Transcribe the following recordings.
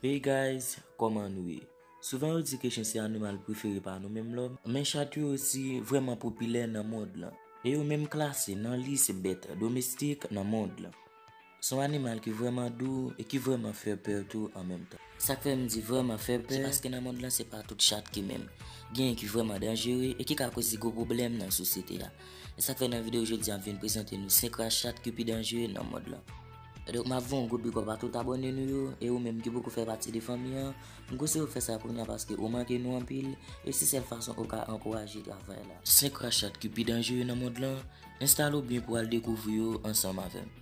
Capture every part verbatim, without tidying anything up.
Hey guys, kòman nou ye? Souvan yo di ke chen se animal prefere pa nou menm lòm, men chat yo osi vrèman popilè nan mond lan. E yo menm klase nan lis bèt domestik nan mond lan. Se yon animal ki vrèman dou e ki vrèman fè pè tou an menm tan. Sa k fè m di vrèman fè pè, se paske nan mond lan se pa tout chat ki menm. Genyen ki vrèman danjere e ki ka koze gwo pwoblèm nan sosyete a. E sa k fè nan videyo jodi a m vin prezante nou senk ras chat ki pi danjere nan mond lan. Donk m ap voye yon gwo big up a tout abòne nou yo, e ou menm ki poko fè pati de fanmi an, m konseye w fè sa kounye a paske ou manke nou anpil, e se sèl fason ou ka ankouraje travay la. Senk ras chat ki pi danjere nan mond lan, enstale w byen pou w al dekouvri yo ansanm avè m.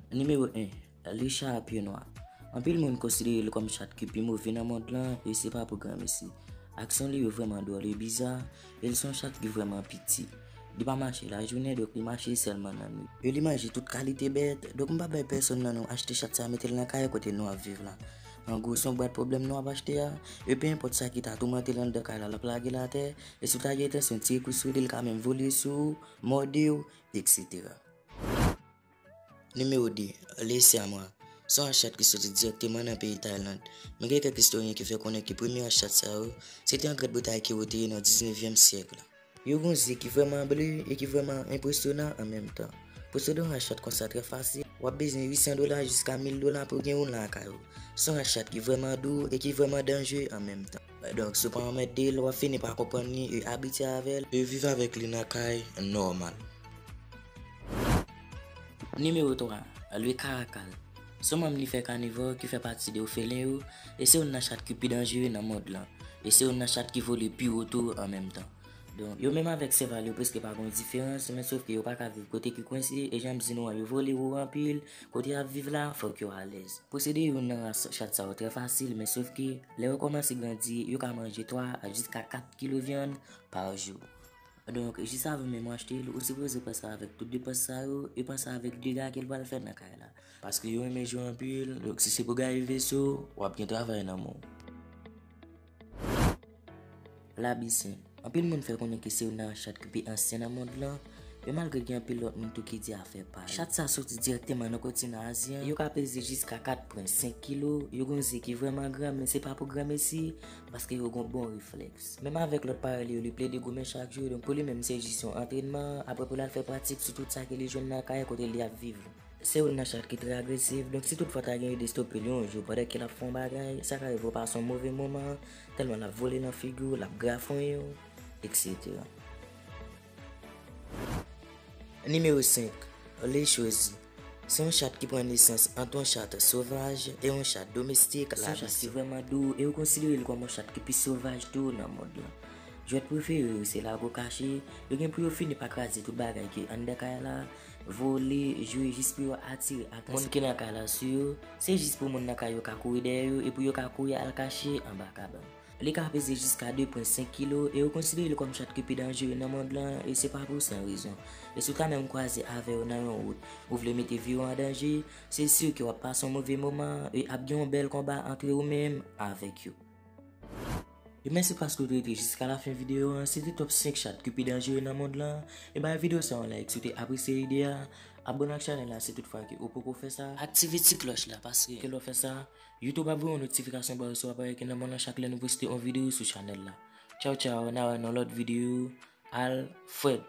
Nimewo en, Lisha a pye nwa. Anpil moun konsidere l kòm chat ki pi move nan mond lan, e se pa pou granmesi. Aksyon li yo vrèman dwòl e biza, e l se yon chat ki vrèman piti. Li pa mache lajounen, donk li mache sèlman nan nwit. E li manje tout kalite bèt, donk m pa bay pèsonn nan nou achte chat sa a mete l nan kay kote nou ap viv la. An gwo, se yon bwat pwoblèm nou ap achte a, e pe enpòt sa ki ta toumante l anndan kay la, l ap lage l atè, e si w ta gen entansyon tire kou sou li, l ka menm vole sou ou, mòde w, etsetera. Nimewo de, Lesi Amwa. Se yon ras chat ki soti dirèkteman nan peyi Tayland. Men gen kèk istoryen ki fè konnen ke premye ras chat sa yo, se te an Grand Bretay ke yo te ye nan diznevyèm syèk la. Yo gen yon zye ki vrèman ble e ki vrèman enpresyonan an menm tan. Pou w posede yon ras chat konsa trè fasil, w ap bezwen uit san dola jiska mil dola pou w gen youn lakay ou. Se yon ras chat ki vrèman dou e ki vrèman danjere an menm tan. Donk, si w pa anmède l, w ap fini pa konprann li e abitye avè l e viv avèk li nan kay nòmal. Nimewo twa, le karakal. Se yon manm nifè kanivò ki fè pati de ofelen yo, e se youn nan chat ki pi danjere nan mond lan. E se youn nan chat ki vole pi wo tou an menm tan. Donk, yo menm avèk sèval yo prèske pa gen diferans, men sof ke yo pa ka viv kote ki kwense, e jan m di nou an, yo vole wo anpil, kote y ap viv la, fòk yo alèz. Posede youn nan ras chat sa yo trè fasil, men sof ke lè yo kòmanse grandi, yo ka manje twa a jiska kat kilo vyann pa jou. Donk, jis avan menm w achte l, ou sipoze panse avèk tout depans sa yo, e panse avèk dega ke l pral fè nan kay la. Paske yo renmen jwe anpil, donk si se pou gaye veso, w ap gen travay nan men w. Labisen. Anpil moun fè konnen ke se youn nan chat ki pi ansyen nan mond lan, e malgre gen anpil lòt moun tou ki di afè pa yo. Chat sa soti dirèkteman nan kontinan azyan, yo ka peze jiska kat pwen senk kilo, yo gen yon zye ki vrèman gran, men se pa pou granmesi, paske yo gen bon reflèks. Menm avèk lòt parèy li yo, li plede goumen chak jou, donk pou li menm se jis yon antrènman, apre pou l al fè pratik sou tout sa ke li jwenn nan kay kote li ap viv. Se youn nan chat ki trè agresif, donk si toutfwa ta gen ide stope l yon jou pandan ke l ap fè yon bagay, sa ka rive w pase yon move moman, tèlman l ap vole nan figi w, l ap grafonyen w, etsetera. Nimewo senk, Lechwezi. Se yon chat ki pran nesans ant yon chat sovaj e yon chat domestik. Se yon chat ki vrèman dou e yo konsidere l kòm yon chat ki pi sovaj tou nan mond lan. Jwèt prefere yo se lago kache, yo gen pou yo fini pa kraze tout bagay ki anndan kay la, vole, jwe jis pou yo atire atansyon moun ki nan kay la sou yo, se jis pou moun nan kay yo ka kouri dèyè yo e pou yo ka kouri al kache anba kabann. Li ka peze jiska de pwen senk kilo e yo konsidere l kòm chat ki pi danjere nan mond lan e se pa pou san rezon. E si w ta menm kwaze avè yo nan yon wout, ou vle mete vi w an danje, se si ke w ap pase yon move moman e ap gen yon bèl konba ant ou menm avèk yo. E mèsi paske w te rete jiska lafen videyo an. Se te top senk chat ki pi danjere nan mond lan. E bay videyo sa yon like si w te apresye ide a. Abòne ak chanèl la si toutfwa ke ou poko fè sa. Aktive ti klòch la paske ke lè w fè sa, YouTube ap voye yon notifikasyon ba ou sou aparèy ke nan mond lan chak lè nou poste yon videyo sou chanèl la. Tchaw tchaw, n a wè nan lòt videyo. Alfred.